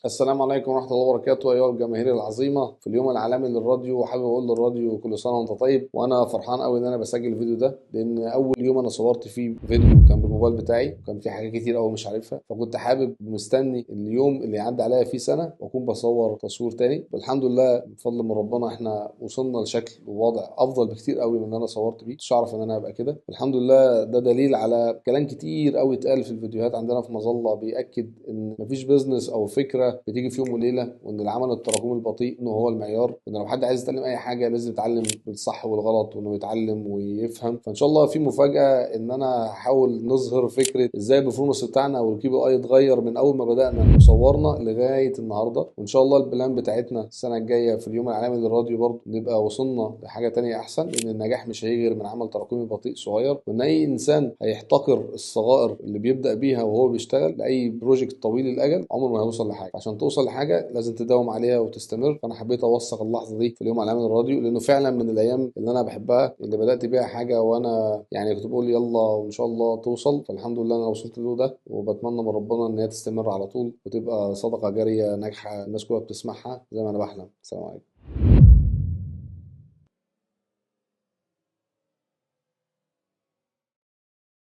السلام عليكم ورحمة الله وبركاته أيها الجماهير العظيمة. في اليوم العالمي للراديو، وحابب أقول للراديو كل سنة وأنت طيب. وأنا فرحان أوي إن أنا بسجل الفيديو ده، لأن أول يوم أنا صورت فيه فيديو كان بالموبايل بتاعي، وكان في حاجات كتير أوي مش عارفها، فكنت حابب مستني اليوم اللي يعدي عليا فيه سنة وأكون بصور تصوير تاني. والحمد لله بفضل من ربنا إحنا وصلنا لشكل ووضع أفضل بكتير أوي من اللي أنا صورت بيه، مش عارف إن أنا هبقى كده. الحمد لله ده دليل على كلام كتير أوي اتقال في الفيديوهات عندنا في مظلة، بيأكد إن مفيش business أو فكرة بتيجي في يوم وليلة، وان العمل التراكمي البطيء انه هو المعيار، وان لو حد عايز يتعلم اي حاجة لازم يتعلم بالصح والغلط، وانه يتعلم ويفهم. فان شاء الله في مفاجاة ان انا هحاول نظهر فكرة ازاي ال performance بتاعنا وال KPI اتغير من اول ما بدانا وصورنا لغاية النهارده. وان شاء الله ال plan بتاعتنا السنة الجاية في اليوم العالمي للراديو برضه نبقى وصلنا لحاجة تانية احسن، لان النجاح مش هيجي غير من عمل تراكمي بطيء صغير، وان اي انسان هيحتقر الصغائر اللي بيبدا بيها وهو بيشتغل لاي project طويل الاجل عمره ما هيوصل لحاجة. عشان توصل لحاجة لازم تداوم عليها وتستمر. فانا حبيت اوثق اللحظة دي في اليوم العالمي للراديو، لانه فعلا من الايام اللي انا بحبها، اللي بدات بيها حاجة وانا يعني كنت بقول يلا وان شاء الله توصل. فالحمد لله انا وصلت له ده، وبتمنى من ربنا ان هي تستمر على طول وتبقى صدقه جارية ناجحة الناس كلها بتسمعها زي ما انا بحلم. السلام عليكم.